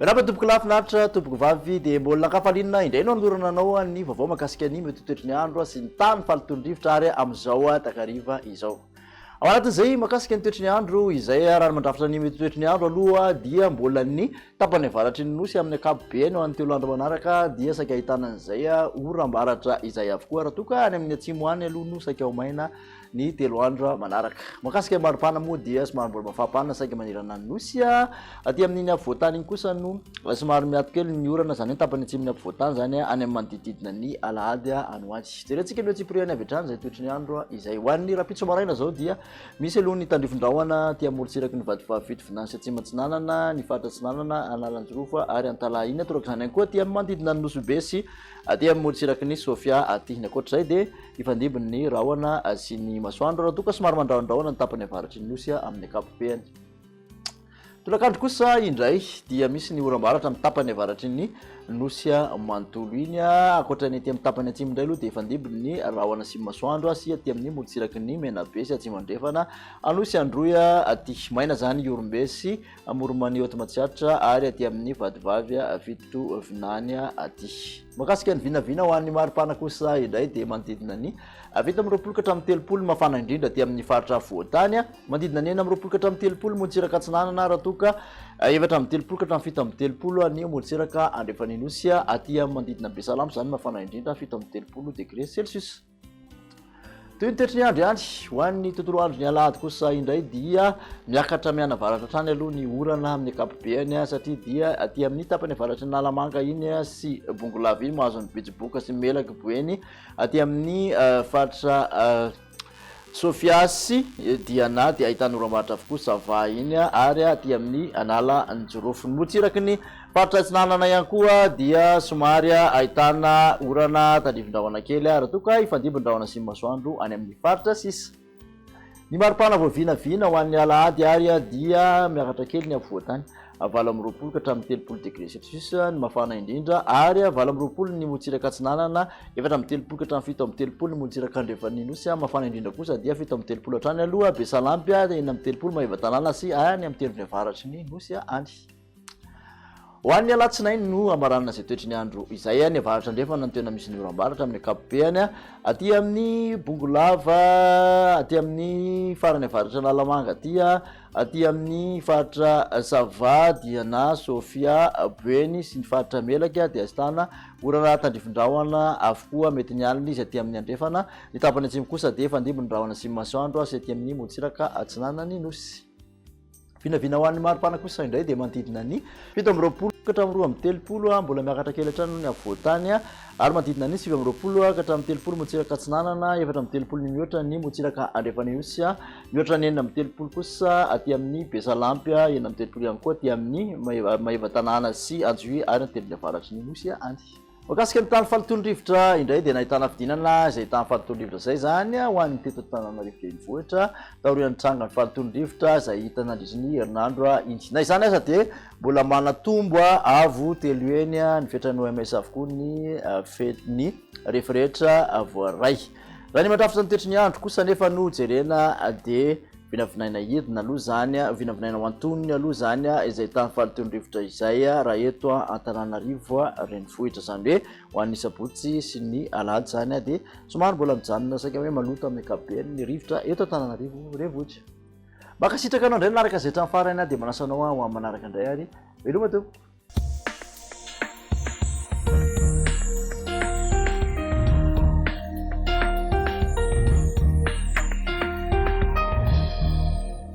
Miarahaba tompoko lahy finaritra tompoko vavy dia mbola ankafaliana indray no anolorana anao ny vaovao mahakasika ny mety ho toetry ny andro sy ny tany fahalotoan'ny rivotra ary amin'izao takariva izao. Ao anatin'izay mahakasika ny toetry ny andro izay raha ny mandrafitra ny mety ho toetry ny andro aloha dia mbola ny tapany avaratry ny nosy amin'ny ankapobeny ho an'ny telo andro manaraka dia saika ahitana an'izay oram-baratra izay avokoa raha toa ka any amin'ny atsimo any aloha no saika ho maina ny telo andro manaraka. Mahakasika ny maripana moa dia somary mbola mafampana saingy manerana ny Nosy. Aty amin'iny afovoantany iny kosa no somary miato kely ny orana, izany hoe tapany atsimon'ny afovoantany izany any amin'ny manodidididina ny alahady any ho any. Jerentsika ny eo antsipiriany avy hatrany izay toetry ny andro izay. Ho an'ny rahampitso maraina izao dia misy aloha ny tandrifin-drahona aty amorontsiraky ny Vatovavy Fitovinany sy Atsimo Atsinanana, ny faritra Atsinanana, Analanjirofo ary Antalaha iny. Torak'izany ihany koa aty amin'ny manodidina ny Nosy Be sy aty amin'ny morontsiraky ny Sofia aty. Ny ankoatr'izay dia Hifandimby ny rahona sy ny masoandro raha toa ka somary mandrahondrahona ny tapany avaratry ny Nosy amin'ny ankapobeny. Tolakandro kosa indray dia misy ny oram-baratra amin'ny tapany avaratry ny Nosy manontolo iny. Ankoatra ny aty amin'ny tapany atsimo indray aloha dia hifandimby ny rahona sy ny masoandro sy aty amin'ny morontsiraky ny Menabe sy Atsimo Andrefana, Anosy Androy aty. Maina izany Ihorombe sy Amoron'i Haute Matsiatra ary aty amin'ny Vatovavy Fitovinany aty. Mahakasika ny vinavina ho an'ny maripana kosa indray dia manodidina ny 27 ka hatramin'ny 30 ny mafana indrindra aty amin'ny faritra afovoan-tany, manodidina ny 36 ka hatramin'ny 30 morontsiraka atsinanana raha toa ka 34 ka hatramin'ny 37 ny morontsiraka andrefan'ny Nosy, aty amin'ny manodidina an'i Besalampy izany mafana indrindra 37 degré celsius. Toy ny toetry ny andro ihany, ho an'ny tontolo andron'ny alahady kosa indray dia miakatra mianavaratra hatrany aloha ny orana amin'ny ankapobeny satria dia aty amin'ny tapany avaratry ny Analamanga iny sy Bongolava iny mahazo ny Betsiboka sy Melaky Boeny aty amin'ny faritra Sofia sy Diana dia ahitana oram-baratra avokoa Sava iny ary aty amin'ny Analanjirofo. Ny morontsiraky ny Faritra Atsinanana ihany koa dia somary ahitana orana tandrifin-drahona kely raha toa ka hifandimby ny rahona sy ny masoandro any amin'ny faritra sisa. Ny maripana vao vinavina ho an'ny alahady ary dia miakatra kely ny afovoan-tany, 28 ka hatramin'ny 30 degré celsius ny mafana indrindra ary 28 ny morontsiraka atsinanana, 34 ka hatramin'ny 37 ny morontsiraka andrefan'ny Nosy, mafana indrindra kosa dia 37 hatrany aloha Besalampy, 36 Maevatanàna sy any amin'ny tendrony avaratry ny Nosy any. Ho an'ny alatsinainy no hamaranana izay toetry ny andro izay. Any avaratra andrefana no tena misy ny oram-baratra amin'ny ankapobeny. Aty amin'ny Bongolava, aty amin'ny farany avaratra Analamanga aty, aty amin'ny faritra Sava, Diana, Sofia, Boeny sy ny faritra Melaky dia ahitana orana tandrifin-drahona avokoa. Mety ny alina izy aty amin'ny andrefana. Ny tapany atsimo kosa dia hifandimby ny rahona sy ny masoandro sy aty amin'ny morontsiraka atsinanan'ny Nosy. Vinavina ho an'ny maripana kosa indray dia manodidina ny 27 ka hatramin'ny 32, mbola miakatra kely hatrany ny afovoan-tany ary manodidina ny 29 ka hatramin'ny 30 morontsiraka atsinanana, 34 ny mihoatra ny morontsiraka andrefan'ny Nosy, mihoatra ny 36 kosa aty amin'ny Besalampy, 36 ihany koa aty amin'ny Maevatanàna sy Antsohihy ary ny tendrony avaratry ny Nosy any. Mahakasika ny tany fahalotoan'ny rivotra indray dia nahitana fidinana izay tany fahalotoan'ny rivotra izay izany ho an'ny teto Antananarivo renivohitra taorian'ny trangan'ny fahalotoan'ny rivotra izay hita nandritry ny herinandro iny. Na izany aza dia mbola manatombo avo telo heny ny fetran'ny OMS avokoa ny ny refy rehetra voaray. Raha ny mandrafitra ny toetry ny andro kosa anefa no jerena dia vinavinaina hidina aloha izany, vinavinaina ho antonony aloha izany izay tany fahalotoan'ny rivotra izay raha eto Antananarivo renivohitra. Izany hoe ho an'ny sabotsy sy ny alahady izany dia somary mbola mijanona saika hoe maloto amin'ny ankapobeny ny rivotra eto Antananarivo renivohitra. Mankasitraka anao indray nanaraka izay hatramin'ny farany dia manasa anao ho amin'ny manaraka indray ary veloma tompoko.